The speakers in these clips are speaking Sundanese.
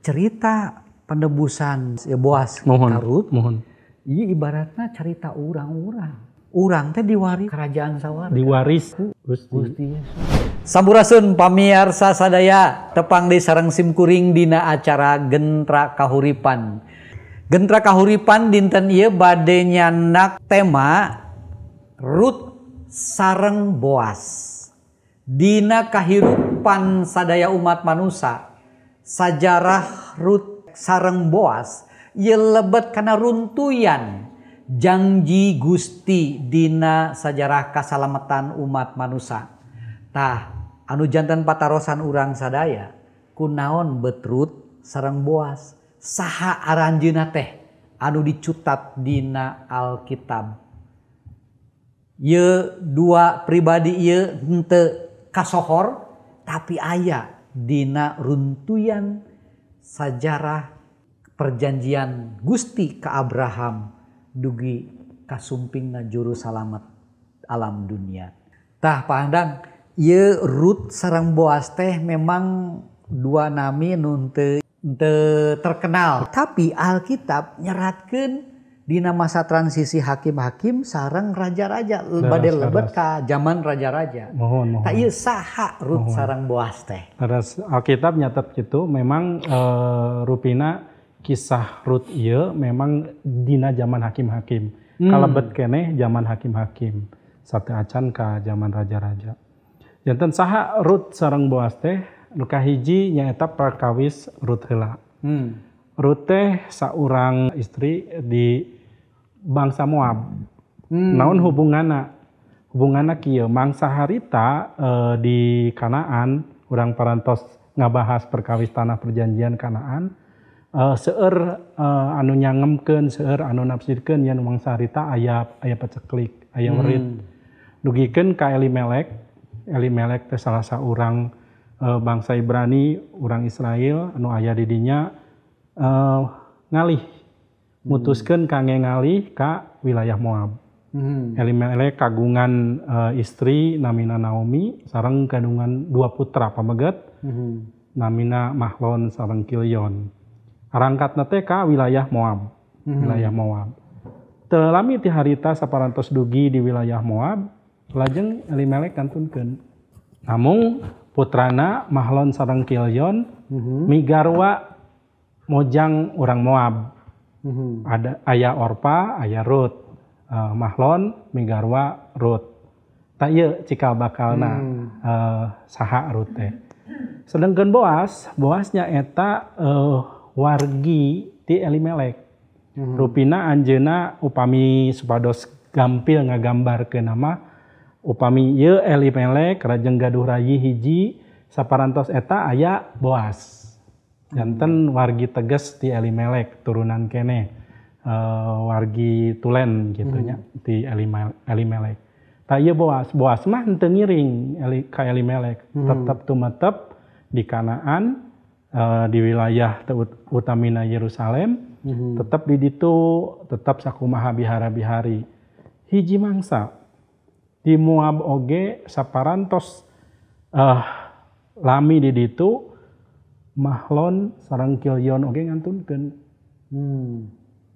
Cerita penebusan ya Boas Mohon. Ka Rut, Mohon. ieu ibaratna cerita urang-urang. Urang teh diwaris kerajaan sawarga. Diwaris Gusti. Gusti Yesus. Sampurasun pamiarsa sadaya, tepang di sareng simkuring dina acara Gentra Kahuripan. Gentra Kahuripan dinten ieu bade nyandak tema Rut sareng Boas. Dina kahirupan sadaya umat manusia, sajarah Rut sareng Boas ieu lebet kana runtuyan janji Gusti dina sajarah kasalamatan umat manusia. Tah, anu janten patarosan urang sadaya, kunaon bet Rut sareng Boas? Saha aranjeunna teh anu dicutat dina Alkitab? Ieu dua pribadi ieu henteu kasohor tapi aya dina runtuyan sajarah perjanjian Gusti ka Abraham dugi kasumpingna juru salamet alam dunia. Tah Pak Andang, ieu Rut sareng Boas teh memang dua nami nu teu terkenal, tapi Alkitab nyeratkeun dina masa transisi hakim-hakim sareng raja-raja, bade lebet ka zaman raja-raja. Mohon, mohon. Tah ieu saha Rut sareng Boas teh? Leres, Alkitab nyatet gitu, memang rupina kisah Rut ieu memang dina zaman hakim-hakim. Kalebet keneh zaman hakim-hakim. Sateuacan ka zaman raja-raja. Janten saha Rut sareng Boas teh? Nu kahiji nyaeta perkawis Rut heula. Rut teh saurang istri di bangsa Moab. Naon hubunganna? Hubunganna kieu, mangsa harita di Kanaan, urang parantos ngabahas perkawis tanah perjanjian Kanaan, seueur anu nyangemkeun, seueur anu nafsirkeun yen mangsa harita aya paceklik, aya werit. Dugikeun ka Elimelek. Elimelek teh salah saurang bangsa Ibrani, urang Israel anu aya di dinya, ngalih, mutuskeun kangge ngalih ka wilayah Moab. Elimelek kagungan istri namina Naomi sareng kagungan dua putra pameget namina Mahlon sareng Kilyon. Arangkatna teh ka wilayah Moab. Wilayah Moab. Teu lami ti harita saparantos dugi di wilayah Moab, lajeng Elimelek kantunkeun. Namung putrana Mahlon sareng Kilyon migarwa mojang urang Moab. Ada aya Orpa, aya Rut. Mahlon migarwa Rut. Tah ieu cikal bakalna saha Rut teh. Sedangkan Boas, Boas nyaeta wargi ti Elimelek. Rupina anjeunna upami supados gampil ngagambarkeun nama upami ieu Elimelek lajeng gaduh rayi hiji saparantos eta aya Boas. Janten wargi teges ti Elimelek turunan keneh, wargi tulen gitu nya ti Elimelek. Tah ieu Boas, Boas mah henteu ngiring ka Elimelek, tetep tumetep di Kanaan, di wilayah utamina Yerusalem, tetep di ditu, tetep sakumaha bihara-bihari. Hiji mangsa di Moab oge saparantos lami di ditu, Mahlon sareng Kilyon oge ngantunkeun.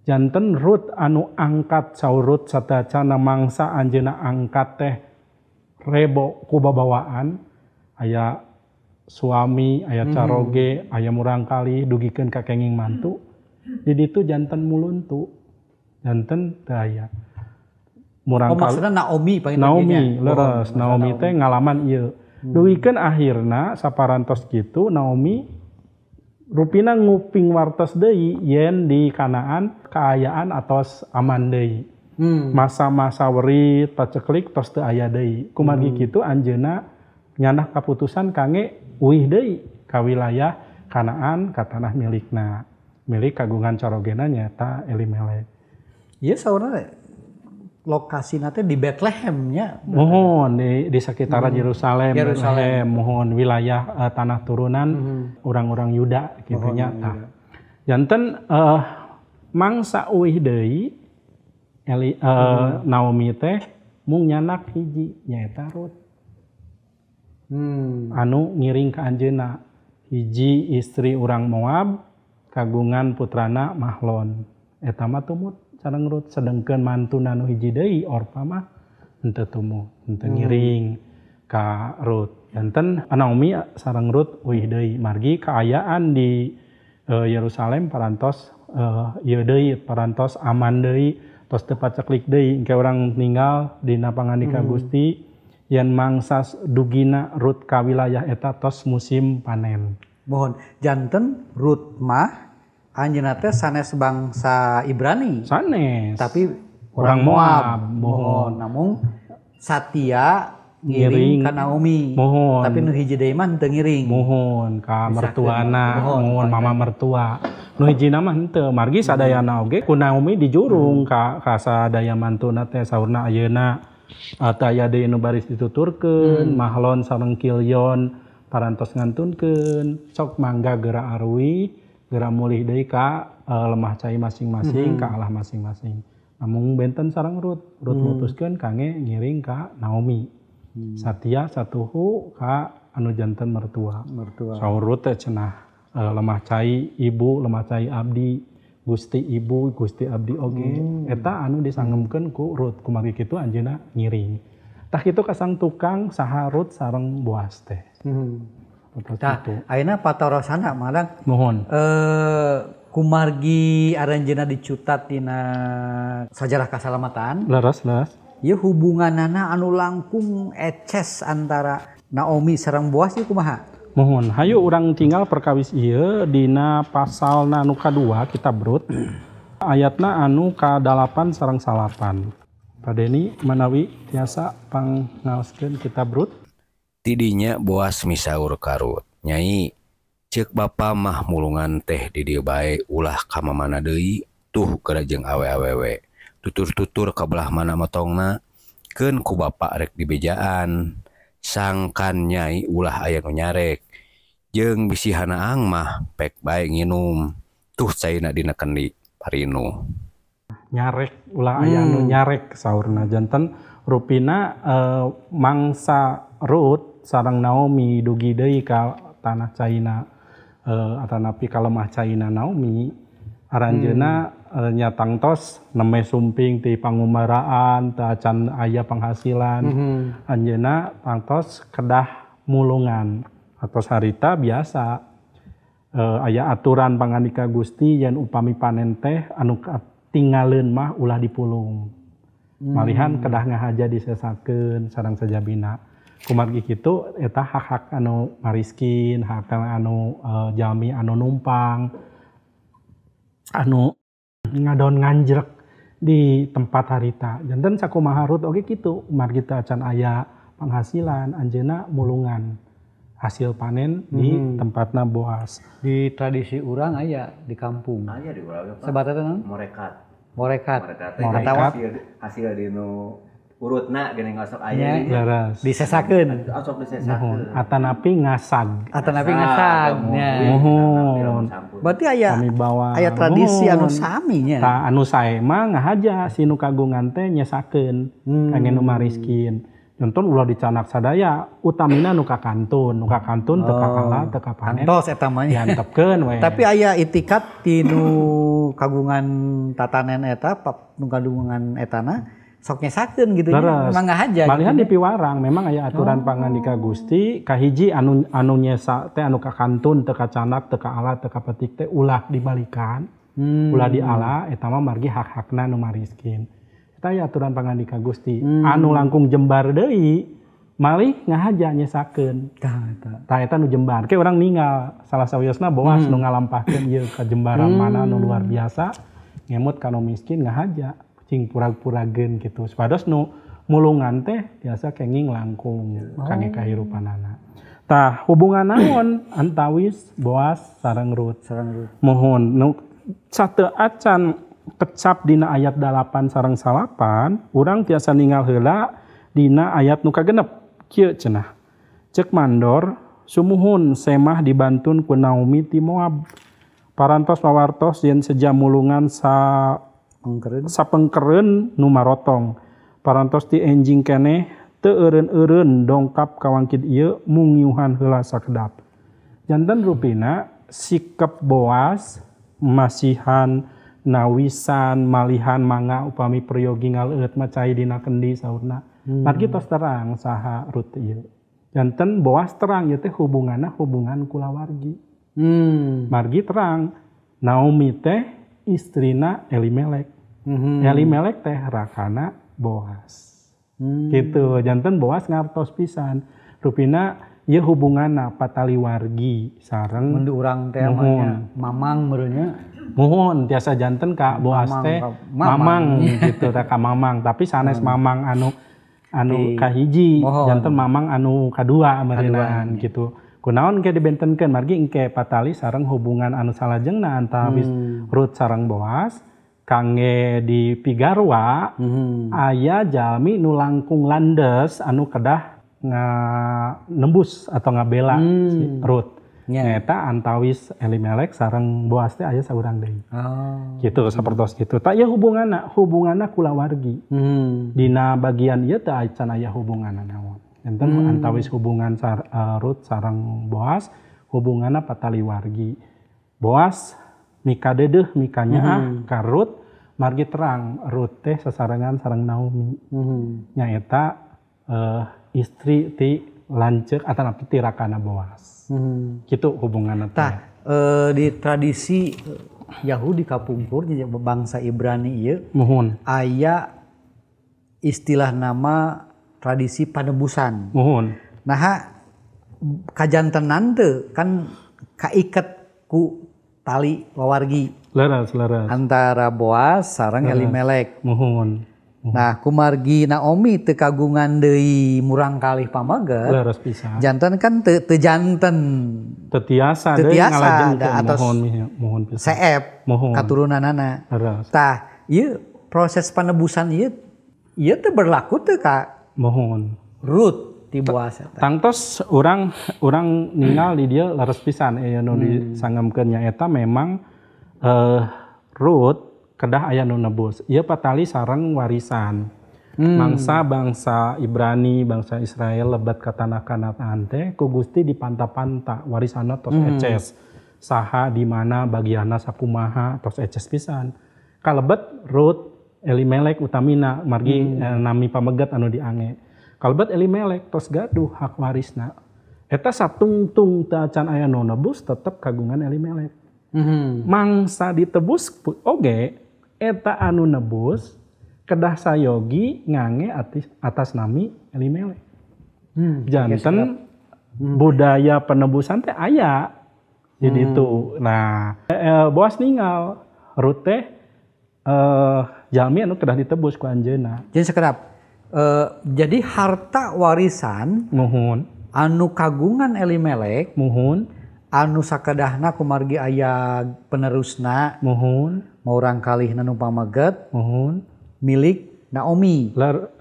Janten Rut anu angkat saur Rut satacana mangsa anjeunna angkat teh rebo ku babawaan, aya suami, aya caroge, aya murangkali dugikeun ka kenging mantu. Di ditu janten muluntu, janten teu aya. Murangkali. Oh, maksudna Naomi panginten Naomi, nya? Leres. Oh, Naomi teh ngalaman ieu. Dugikeun akhirna saparantos kitu Naomi rupina nguping wartos deui yen di Kanaan kaayaan atos aman deui. Masa-masa werit paceklik tos teu aya deui. Kumargi kitu anjeunna nyandak kaputusan kangge uih deui ka wilayah Kanaan ka tanah milikna. Milik kagungan carogena nyaeta Elimelek. Ieu saurna lokasina teh di Bethlehem nya. Mohon di sekitaran Yerusalem, Yerusalem. Bethlehem, mohon wilayah tanah turunan orang-orang Yuda gitu Mohon nya. orang Tah. Yuda. Janten mangsa uih deui Naomi teh mung nyanak hiji nyaeta Rut. Anu ngiring ka anjeunna. Hiji istri urang Moab, Kagungan putrana Mahlon. Eta mah tumut sareng Rut, sedengkeun mantuna nu hiji deui Orpa mah henteu tumut, henteu ngiring ka Rut. Janten Naomi sareng Rut uih deui margi kaayaan di Yerusalem parantos ieu deui, parantos aman deui, tos teu paceklik deui. Engke urang ninggal dina pangandika Gusti yen mangsa dugina Rut ka wilayah eta tos musim panen. Mohon janten Rut mah anjeunna teh sanes bangsa Ibrani. Sanes. Tapi orang Moab. Mohon. Namung satia ngiring ka Naomi. Mohon. Tapi nu hiji deui mah henteu ngiring. Mohon ka mertuana, mohon mama mertua. Nu hijina mah henteu, margi sadayana oge ku Naomi dijurung ka sadaya mantuna teh saurna ayeuna teu aya deui nu baris dituturkeun, Mahlon sareng Kilyon parantos ngantunkeun, sok mangga geura aruwi, geura mulih deui ka lemah cai masing-masing, ka Allah masing-masing. Namung benten sareng Rut, Rut mutuskeun kangge ngiring ka Naomi. Satia satuhu ka anu janten mertua. Saur Rut teh cenah lemah cai ibu, lemah cai abdi, Gusti ibu, Gusti abdi oge. Eta anu disangemkeun ku Rut, kumargi kitu anjeunna ngiring. Tah kitu kasang tukang saha Rut sareng Boas teh. Tah, ayeuna patarosana Madang. Mohon. Kumargi aranjeunna dicutat dina sajarah kasalamatan. Leres. Ieu hubunganana anu langkung eces antara Naomi sareng Boas ieu kumaha? Mohon, hayu urang tinggal perkawis ieu dina pasalna anu kadua kitab Rut. Ayatna anu ka-8 sareng 9. Pak Deni manawi tiasa pangngaoskeun kitab Rut. Tidinya Boas misaur ka Rut. Nyai, ceuk bapa mah mulungan teh di dieu bae ulah ka mamana deui, tuh geura jeung awe-awewe. Tutur-tutur ka belah mana motongna, keun ku bapa rek dibejaan. Sangkan nyai ulah aya nu nyarek. Jeung bisi hanaang mah pek bae nginum. Tuh caina dina kendi parinu. Nyarek ulah aya nu nyarek saurna janten rupina mangsa Rut sareng Naomi dugi deui ka tanah caina atanapi ka lemah caina Naomi aranjeunna nya tangtos neme sumping ti pangumaraan teu acan aya penghasilan anjeunna tangtos kedah mulungan atos harita biasa aya aturan pangandika Gusti yen upami panen teh anu tingaleun mah ulah dipulung. Malihan kedah ngahaja disesakeun sareng sajabina. Kumargi kitu eta hak-hak anu mariskin, hak anu jalmi anu numpang, anu ngadon nganjrek di tempat harita. Janten sakumaha Rut oge kitu, margi teu acan aya penghasilan anjeunna mulungan hasil panen di tempatna Boas. Di tradisi urang aya di kampung. Aya di urang. Sebatna naon? Morekat. Morekat. Hasil dinu urutna geuning osok aya nya. Disesakeun. Osok disesakeun. Atanapi ngasag. Atanapi ngasag. Muhun. Berarti aya aya tradisi anu sami nya. Tah anu sae mah ngahaja si nu kagungan teh nyesakeun kangge nu mariskin. Nonton ulah dicanak sadaya utamina nu kakantun, teu kakala, teu kapanen. Kantos eta mah nya. Diantepkeun we. Tapi aya itikat ti nu kagungan tatanen eta, nu kagungan etana sok nyesakeun gitu nya. Memang ngahaja. Malihan gitu. Di piwarang memang aya aturan pangandika Gusti kahiji anu nyesa teh anu kakantun teu kacanak, teu kaala, teu kapetik teh ulah dibalikan. Ulah diala eta mah margi hak-hakna nu mariskin. Eta aya aturan pangandika Gusti. Anu langkung jembar deui malih ngahaja nyesakeun. Tah eta nu jembar. Ke urang ninggal salah sawiosna Boas nu ngalampahkeun ieu ka jembaran mana nu luar biasa ngemut ka nu miskin ngahaja cing purag-purageun kitu. Supados nu mulungan teh biasa kenging langkung kangge kahirupanana. Tah hubungan naon antawis Boas sareng Rut. Mohon nu sateu acan kecap dina ayat 8 sareng 9 urang tiasa ninggal heula dina ayat nu kagenep kieu cenah. Ceuk mandor sumuhun semah dibantun ku Naomi ti Moab. Parantos pawartos yen seja mulungan sapengkereun nu marotong. Parantos ti enjing keneh teu eureun-eureun dongkap kawangkid ieu mungiuhan heula sakedap. Janten rupina sikep Boas masihan nawisan malihan mangga upami peryogi ngaleueut mah cai dina kendi saurna. Margi tos terang saha Ruth ieu. Janten Boas terang ieu teh hubunganna hubungan kulawargi. Margi terang Naomi teh istrina Elimelek. Elimelek teh rakana Boas. Gitu, janten Boas ngartos pisan. Rupina ieu hubunganna patali wargi sareng mun urang teh mah mamang meureunnya. Muhun tiasa janten ka Boas teh mamang gitu teh ka mamang, tapi sanes mamang anu kahiji, janten mamang anu kadua meureunan gitu. Kunaon ke dibentenkeun margi engke patali sareng hubungan anu salajengna antawis Ruth sareng Boas kangge di pigarwa aya jalmi nu langkung landes anu kedah nembus atau ngabela si Ruth. Nyaeta antawis Elimelek sareng Boas teh aya saurang deui. Gitu sapertos kitu. Tah ieu hubunganna kulawargi. Dina bagian ieu teh acan aya hubunganna naon. Enten antawis hubungan Ruth sareng Boas hubunganna patali wargi. Boas mikadeudeuh mikanyaah ka Ruth margi terang Ruth teh sasarengan sareng Naomi. Nyaeta istri ti lanceuk atanapi ti rakana Boas. Gitu hubunganna teh. Tah di tradisi Yahudi kapungkur bangsa Ibrani ieu muhun aya istilah nama tradisi panebusan. Muhun. Nah kajantenan teu kan kaiket ku tali wawargi. Leres leres. Antara Boas sareng Elimelek. Muhun. Nah kumargi Naomi teu kagungan deui murangkalih pameget. Leres pisan. Janten kan teu janten. Teu tiasa deui ngalajengkeun muhun muhun pisan. Seep katurunanana. Leres. Tah ieu proses panebusan ieu ieu teu berlaku teu ka muhun Ruth ti Boas eta. Tangtos urang ningal di dieu leres pisan ieu nu disangemkeun nyaeta memang Ruth kedah aya nu nebus. Ieu patali sareng warisan. Mangsa bangsa Ibrani, bangsa Israel lebat ka tanah Kanaan teh ku Gusti dipanta-panta warisanna tos eces. Saha di mana bagianna sakumaha tos eces pisan. Kalebet Ruth Elimelek utamina margi nami pamegat anu diange. Kalebet Elimelek tos gaduh hak warisna. Eta satungtung teu acan aya nu nebus tetep kagungan Elimelek. Mangsa ditebus oge eta anu nebus kedah sayogi ngange atas nami Elimelek. Janten budaya penebusan teh aya di ditu. Nah, Boas ningal Ruth teh jalmi anu kedah ditebus ku anjeunna. Jadi sekedap jadi harta warisan muhun anu kagungan Elimelek muhun anu sakedahna kumargi aya penerusna muhun murangkalihna nu pameget muhun milik Naomi leres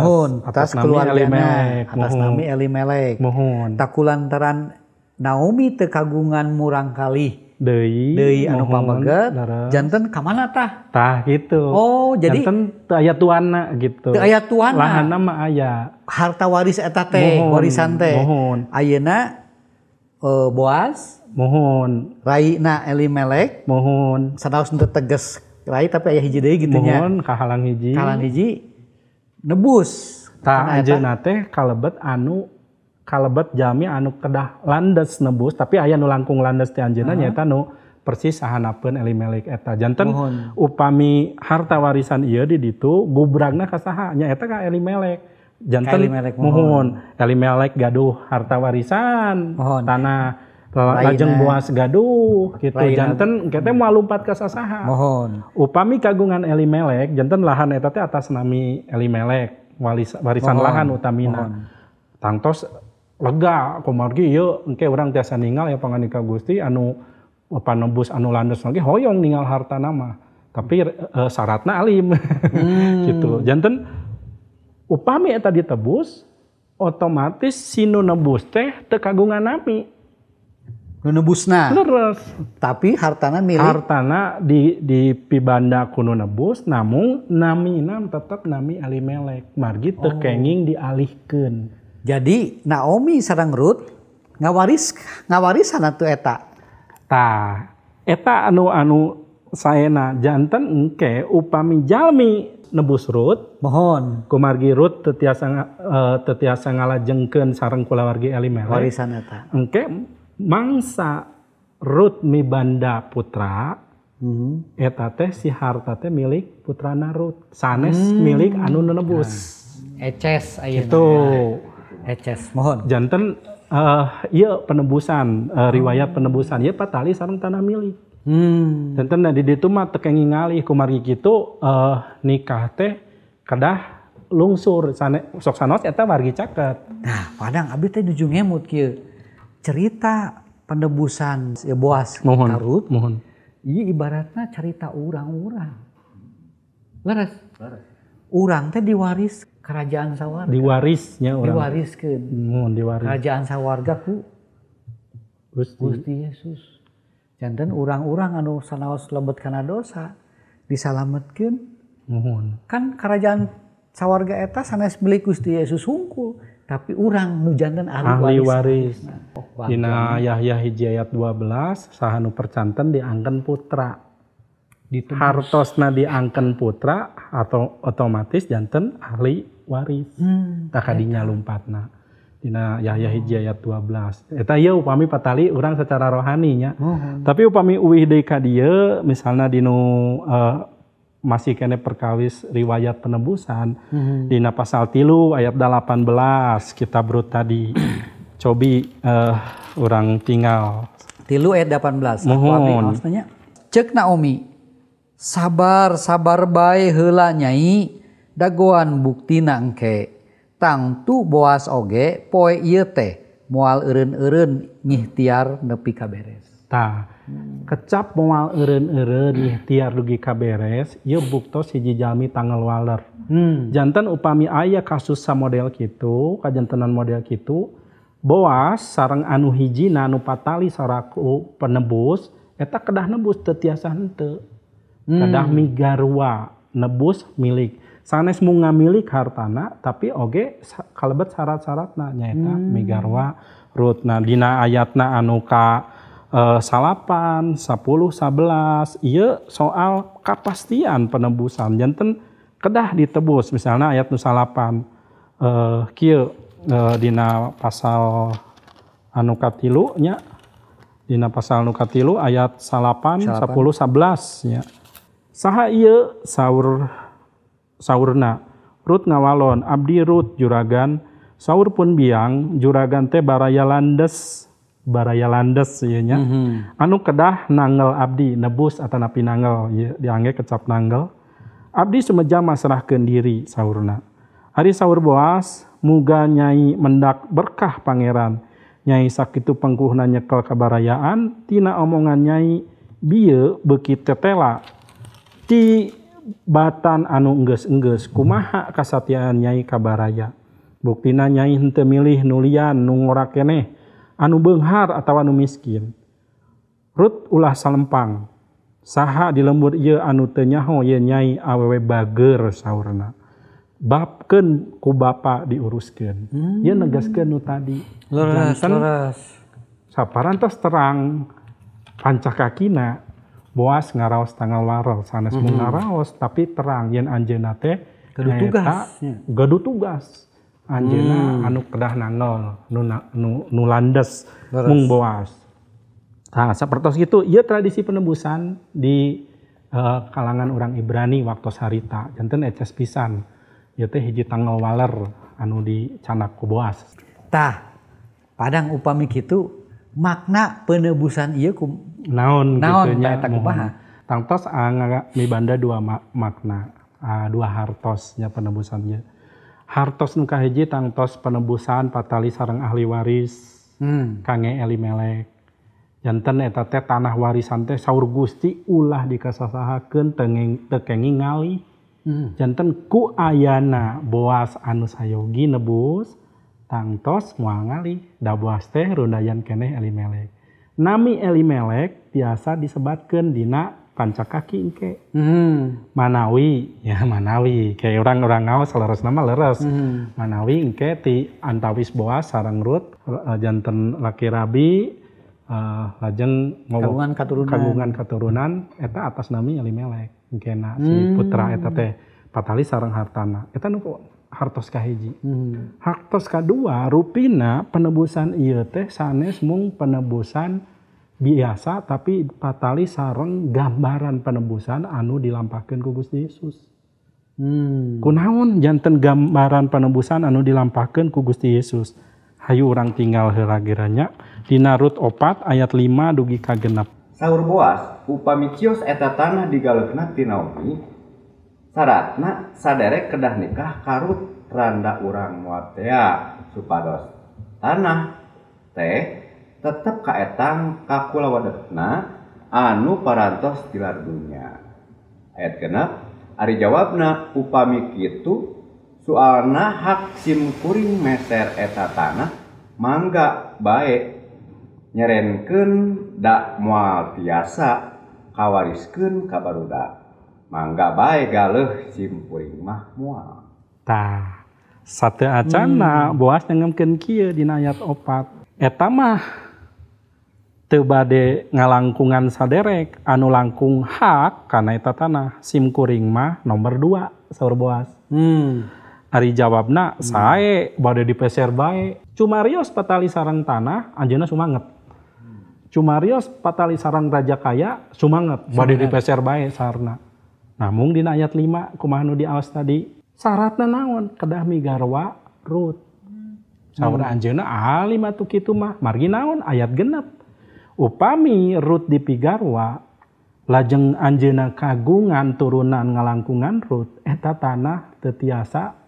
muhun atas keluargana atas nami Elimelek muhun takulantaran Naomi teu kagungan murangkalih deui anu pameget janten ka mana tah tah gitu. Oh jadi janten teu aya tuanna gitu, teu aya tuanna lahanna mah aya harta waris eta teh warisan teh muhun ayeuna Boas muhun raina Elimelek muhun sanaos teu tegas rai tapi aya hiji deui kitu nya muhun kahalang hiji kahalang hiji nebus tah anjeunna teh kalebet anu kalebet jami anu kedah landes nebus tapi aya nu langkung landes teh anjeunna nyaeta nu persis sahanapeun Elimelek eta janten muhun. Upami harta warisan ieu di ditu gubragna ka saha nyaeta ka Elimelek janten Elimelek muhun Elimelek gaduh harta warisan muhun. Tanah lajeng Boas gaduh gitu Raina. Janten engke teh moal lumpat ka sasaha muhun upami kagungan Elimelek janten lahan eta teh atas nami Elimelek warisan muhun. Lahan utamina muhun. Tangtos lega kumargi ieu engke urang tiasa ningal ya panganika Gusti anu panebus anu landes lagi hoyong ningal hartana mah tapi syaratna alim gitu janten upami eta ditebus otomatis si nu nebus teh teu kagungan nami nu nebusna leres tapi hartana milik hartana di pibanda ku nu nebus namung namina tetep nami Elimelek margi teu kenging dialihkeun. Jadi Naomi sareng Ruth ngawarisan atuh eta. Tah, Eta anu saena janten engke upami jalmi nebus Rut Mohon kumargi Rut teu tiasa ngalajengkeun sareng kulawargi Elimelek warisan eta. Engke mangsa Rut mibanda putra eta teh si harta teh milik putrana Rut sanes milik anu nebus. Eces ayeuna. Itu eces mohon. Janten ieu penebusan riwayat penebusan ieu patali sareng tanah milik. Janten di ditu mah teu kenging ngalih kumargi kitu nikah teh kedah lungsur sane sok sanos eta wargi caket. Nah, padang abdi teh nuju ngemut kieu. Cerita penebusan ya Boas ka Rut. Mohon. Ieu ibaratna cerita urang-urang. Leres. Urang teh diwaris kerajaan sawarga. Diwarisnya urang. Diwariskeun. Mohon diwaris. Kerajaan sawarga ku Gusti Yesus. Janten urang-urang anu sanaos lebet kana dosa disalametkeun. Mohon. Kan kerajaan sawarga eta sanes milik Gusti Yesus hungkul, tapi urang nu janten ahli waris. Nah, Dina Yahya 1 ayat 12 saha nu percanten diangken putra. Ditebus. Hartosna diangken putra atau otomatis janten ahli waris. Tah kadinya lumpatna. Dina Yahya 1 ayat 12. Eta ieu upami patali urang secara rohani nya. Tapi upami uwih deui ka dieu misalna dinu masih kene perkawis riwayat penebusan dina pasal 3 ayat 18 kitab Rut tadi. Cobi urang tinggal 3 ayat 18. Mohon. Cek Naomi, sabar sabar bae heula nyai dagoan buktina engke. Tangtu Boas oge poe ieu teh moal eureun-eureun ngihtiar nepi ka beres. Tah, kecap moal eureun-eureun ngihtiar dugi ka beres, ieu buktos hiji jalmi tanggal waler. Janten upami aya kasus samodel kitu, kajantenan model kitu, Boas sareng anu hijina anu patali saraku penebus, eta kedah nebus teu tiasa henteu. Kedah migarwa nebus milik. Sanes mung ngamilik hartana tapi oge kalebet syarat-syaratna nyaeta migarwa Rut. Nah dina ayatna anu ka 8, 10, 11 ieu soal kapastian penebusan janten kedah ditebus. Misalnya ayat nu 8 kieu dina pasal anu katilu nya, dina pasal anu katilu ayat 8, 10, 11 nya. Saha ieu saurna Rut ngawalon abdi Rut juragan saur pun biang juragan teh baraya landes ieu nya. Anu kedah nangel abdi nebus atanapi nangel ieu diangge kecap nangel abdi sumeja masrahkeun diri saurna. Ari saur Boas muga nyai mendak berkah pangeran nyai sakitu pengkuhna nyekel kabarayaan tina omongan nyai bieu beuki tetela ti batan anu enggeus-enggeus kumaha kasatiaan nyai kabaraya buktina nyai henteu milih nulian nu ngora keneh anu beunghar atawa anu miskin. Rut ulah salempang saha di lembur ieu anu teu nyaho ye nyai awewe bager saurna babkeun ku bapa diuruskeun. Ieu negaskeun nu tadi. Leres. Saparantos terang pancah kakina Boas ngaraos tanggal warel sanes mung ngaraos tapi terang yen anjeunna teh gaduh tugas anjeunna anu kedah nangel nu landes mung Boas. Tah sapertos kitu ieu tradisi penebusan di kalangan orang Ibrani waktos harita janten eces pisan ieu teh hiji tanggal waler anu dicanak ku Boas. Tah padang upami kitu makna penebusan ieu ku naon kitu nya eta kumaha? Tangtos mibanda dua makna, dua hartos nya penebusan ieu. Hartos nu kahiji tangtos penebusan patali sareng ahli waris kange Elimelek. Janten eta teh tanah warisan teh saur Gusti ulah dikasasahakeun teu kenging ngalih. Janten ku ayana Boas anu sayogi nebus tangtos moal ngalih da Boas teh rundayan keneh Elimelek. Nami Elimelek tiasa disebatkeun dina pancakaki engke. Manawi ya manawi kayak orang-orang ngaos leres nama leres. Manawi engke ti antawis Boas sareng Rut janten laki rabi Lajeng kagungan katurunan. Kagungan katurunan eta atas nami Elimelek. Engkena si putra eta teh patali sareng hartana. Eta nu hartos kahiji. Hartos kadua rupina penebusan ieu teh sanes mung penebusan biasa tapi patali sareng gambaran penebusan anu dilampahkeun ku Gusti Yesus. Kunaon janten gambaran penebusan anu dilampahkeun ku Gusti Yesus? Hayu urang tinggal heula geranya dina Rut 4 ayat 5 dugi ka 6. Saur Boas upami cios eta tanah digaleuhna ti Naomi saratna saderek kedah nikah ka Rut randa urang Moab tea supados tanah teh tetep kaetang ka kulawadehna anu parantos tilar dunya. Ayat 6 ari jawabna upami kitu soalna hak simkuring meser eta tanah mangga bae nyerenkeun da moal tiasa kawariskeun ka barudak mangga bae galeuh simkuring mah moal. Tah sateu acana Boas nyengemkeun kieu dina ayat 4 eta mah teu bade ngalangkungan saderek anu langkung hak kana eta tanah simkuring mah nomor 2 saur Boas. Ari jawabna sae bade dipeser bae. Cumarios patali sareng tanah anjeunna sumanget. Cumarios patali sareng raja kaya sumanget bade dipeser bae sarna. Namung dina ayat 5 kumaha nu diaos tadi syaratna naon kedah migarwa Rut. Saur anjeunna alim atuh kitu mah margi naon ayat 6. Upami Rut dipigarwa lajeng anjeunna kagungan turunan ngalangkungan Rut eta tanah teu tiasa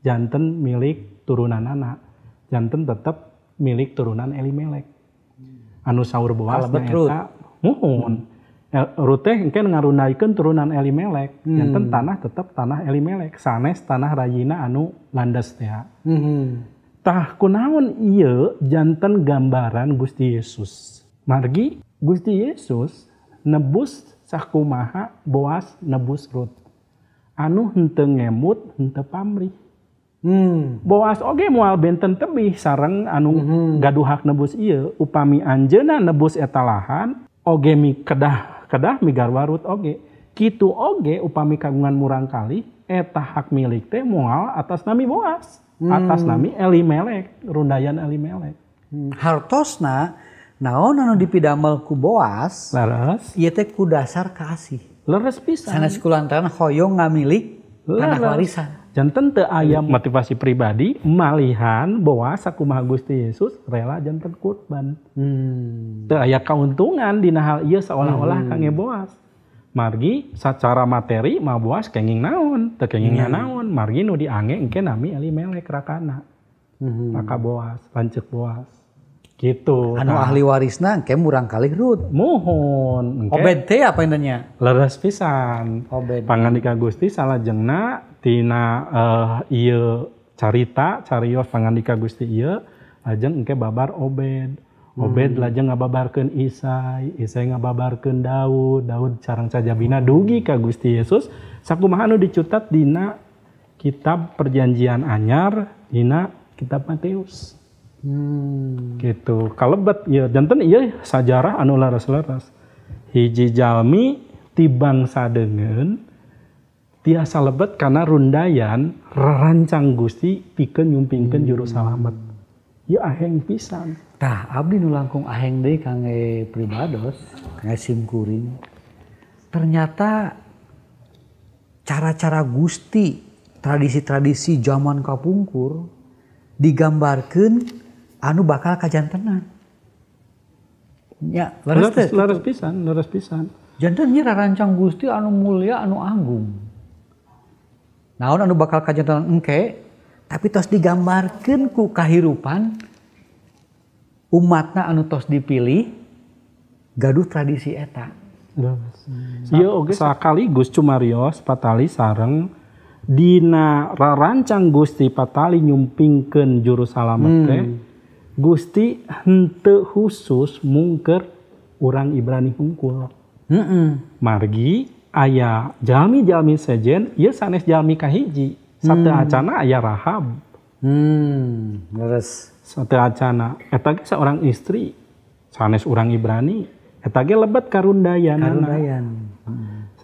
janten milik turunan anak, janten tetep milik turunan Elimelek. Anu saur Boas eta muhun. Rut teh engke ngarunaikeun turunan Elimelek, janten tanah tetep tanah Elimelek, sanes tanah rayina anu landes teh. Tah kunaon ieu janten gambaran Gusti Yesus. Margi Gusti Yesus nebus sakumaha Boas nebus Rut. Anu henteu ngemut, henteu pamrih. Boas oge moal benten tebih sareng anu gaduh hak nebus ieu upami anjeunna nebus eta lahan oge mi kedah migarwa Rut oge kitu oge upami kagungan murang kali eta hak milik teh moal atas nami Boas atas nami Elimelek rundayan Elimelek. Hartosna naon anu dipidamel ku Boas leres ieu teh ku dasar kasih leres pisan sanes kulantaran hoyong ngamilik tanah warisan. Janten teu aya motivasi pribadi malihan Boas sakumaha Gusti Yesus rela janten kurban. Teu aya kauntungan dina hal ieu seolah-olah kangge Boas. Margi sacara materi mah Boas kenging naon, teu kenging naon, margi nu diange engke nami Elimelek rakana. Raka Boas, lanceuk Boas. Gitu. Anu ahli warisna engke murang kalih Rut. Muhun. Obed teh apa indahnya? Leres pisan. Obed. Pangandika Gusti salajengna tina ieu carita carios pangandika Gusti ieu lajeng engke babar Obed. Obed lajeng ngababarkeun Isai, Isai ngababarkeun Daud, Daud sareng sajabina dugi ka Gusti Yesus sakumaha anu dicutat dina kitab Perjanjian Anyar dina kitab Matius. Gitu kalebet ieu janten ieu sajarah anu leres-leres. Hiji jalmi ti bangsa deungeun tiasa lebet karena rundayan rerancang Gusti pikeun nyumpingkeun juru salamet. Ieu aheng pisan. Tah abdi nu langkung aheng deui kangge pribados, kangge simkuring. Ternyata cara-cara Gusti, tradisi-tradisi zaman kapungkur digambarkeun anu bakal kajantenan. Ya, leres pisan, leres pisan. Janten ieu rarancang Gusti anu mulia, anu agung. Naon anu bakal kajantenan engke, tapi tos digambarkeun ku kahirupan umatna anu tos dipilih gaduh tradisi eta. Ieu oge sakaligus cumarios patali sareng dina rarancang Gusti patali nyumpingkeun juru salamet teh. Gusti henteu khusus mungker urang Ibrani hungkul. Margi aya jalmi-jalmi sejen ieu sanes jalmi kahiji. Sateu acana aya Rahab. Leres. Sateu acana eta ge seorang istri, Sanes urang Ibrani eta ge lebet karundayanana. Karundayan.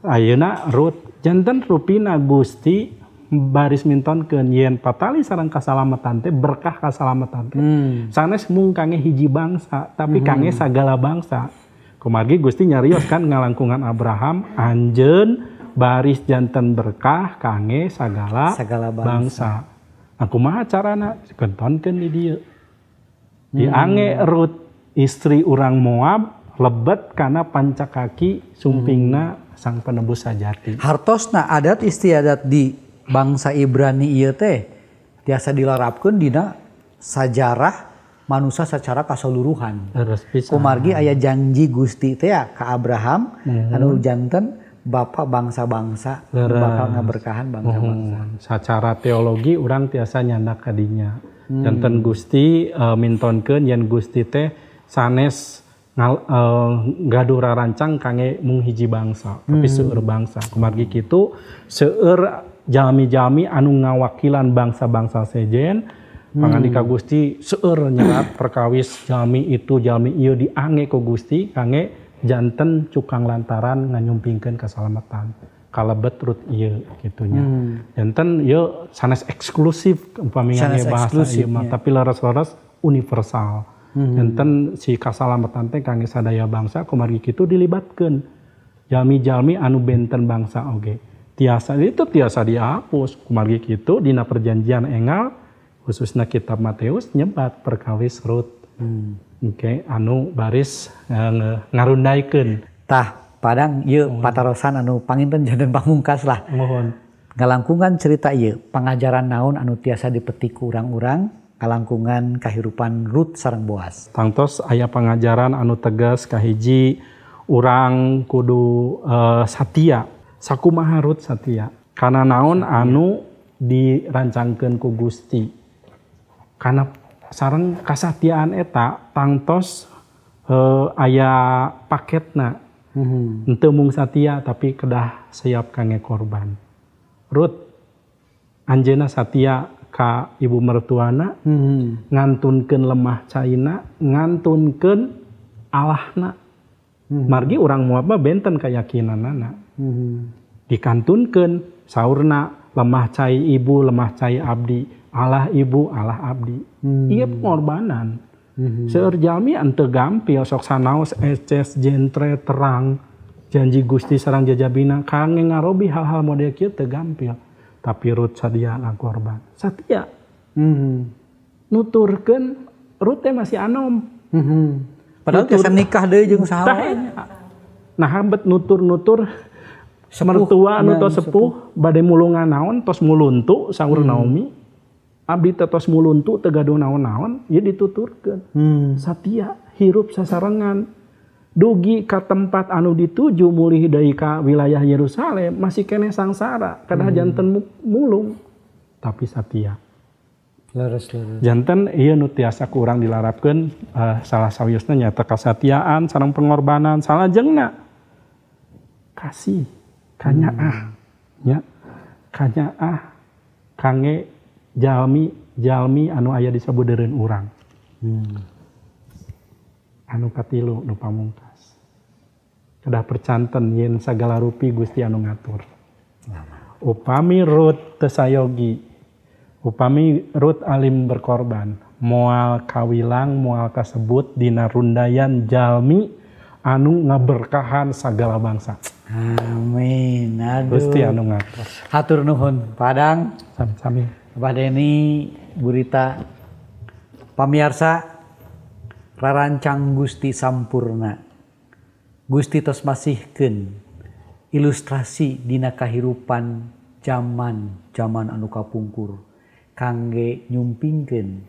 Ayeuna Ruth janten rupina Gusti baris mintonkeun yen patali sareng kasalamatan teh berkah kasalamatan teh. Sanes mung kangge hiji bangsa tapi kangge sagala bangsa. Kumargi Gusti nyarios kan ngalangkungan Abraham anjeun baris janten berkah kangge sagala bangsa. Nah, kumaha carana? Kentonkeun di dieu. Diange Ruth istri urang Moab lebet kana pancakaki sumpingna sang penebus sajati. Hartosna adat istiadat di bangsa Ibrani ieu teh tiasa dilarapkeun dina sajarah manusia secara kaseluruhan. Kumargi aya janji Gusti teh ya ka Abraham anu janten bapak bangsa-bangsa bakal ngaberkahan bangsa-bangsa. Secara teologi urang tiasa nyandak kadinya. Janten Gusti mintonkeun yen Gusti teh sanes gaduh rarancang kangge mung hiji bangsa, tapi seueur bangsa. Kumargi kitu seueur jalmi-jalmi anu ngawakilan bangsa-bangsa sejen pangandika Gusti seueur nyerat perkawis jalmi itu jalmi ieu diange ku Gusti kangge janten cukang lantaran nganyumpingkeun kasalamatan kalebet Ruth ieu kitunya. Janten ieu sanes eksklusif upami ngangge bahasa ieu mah tapi leres-leres universal. Janten si kasalamatan teh kangge sadaya bangsa kumargi kitu dilibatkeun jalmi-jalmi anu benten bangsa oge. Tiasa itu tiasa dihapus kumargi kitu dina perjanjian engal khususna kitab Matius nyebat perkawis Ruth. Oke, anu baris ngarundaikeun. Tah, padang ieu patarosan anu panginten janten pamungkas lah. Mohon. Ngalangkungan cerita ieu, pangajaran naon anu tiasa dipetik ku urang-urang kalangkungan kahirupan Ruth sareng Boas. Tangtos aya pangajaran anu tegas kahiji urang kudu satia. Sakumaha Ruth satia. Kana naon anu dirancangkeun ku Gusti. Kana sareng kasatiaan eta tangtos aya paketna. Henteu mung satia tapi kedah siap kangge korban. Ruth anjeunna satia ka ibu mertuana, ngantunkeun lemah caina, ngantunkeun Allahna. Margi urang Moab mah benten kayakinanana. Dikantunkeun saurna lemah cai ibu, lemah cai abdi, Allah ibu, Allah abdi. Ieu pengorbanan. Seueur jalmi henteu gampil sok sanaos eces jentre terang janji Gusti sareng jajabina kangge ngarobi hal-hal model kieu teu gampil. Tapi Ruth sadia ngakorban. Satia. Nuturkeun Ruth teh masih anom. Padahal tiasa nikah deui jeung saha. Nah bet nutur-nutur mertua anu tos sepuh bade mulungan naon tos muluntu saur Naomi. Abdi teh tos muluntu teu gaduh naon-naon ieu dituturkeun. Satia hirup sasarengan. Dugi ka tempat anu dituju mulih deui ka wilayah Yerusalem masih keneh sangsara kedah janten mulung tapi satia. Leres leres. Janten ieu nu tiasa ku urang dilarapkeun salah sawiosna nyaeta kasatiaan sareng pengorbanan salajengna kasih kanyaah nya kanyaah kangge jalmi-jalmi anu aya di sabudeureun urang. Anu katilu nu pamungkas. Kedah percanten yen sagala rupi Gusti anu ngatur. Upami Ruth teu sayogi, upami Ruth alim berkorban, moal kawilang, moal kasebut dina rundayan jalmi anu ngaberkahan sagala bangsa. Amin. Aduh. Gusti anu ngatur. Hatur nuhun Padang. Sami-sami. Pak Deni, Burita, pamiarsa rarancang Gusti sampurna. Gusti tos masihkeun ilustrasi dina kahirupan zaman anu kapungkur kangge nyumpingkeun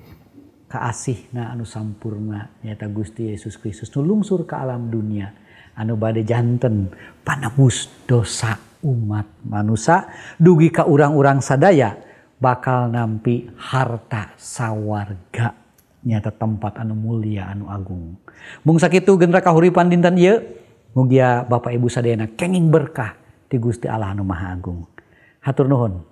kaasihna anu sampurna nyaeta Gusti Yesus Kristus nu lungsur ka alam dunia anu bade janten panebus dosa umat manusia dugi ka urang-urang sadaya bakal nampi harta sawarga nyata tempat anu mulia anu agung. Mung sakitu genra kahuripan dinten ieu, mugia Bapak Ibu sadayana kenging berkah ti Gusti Allah anu Maha Agung. Hatur nuhun.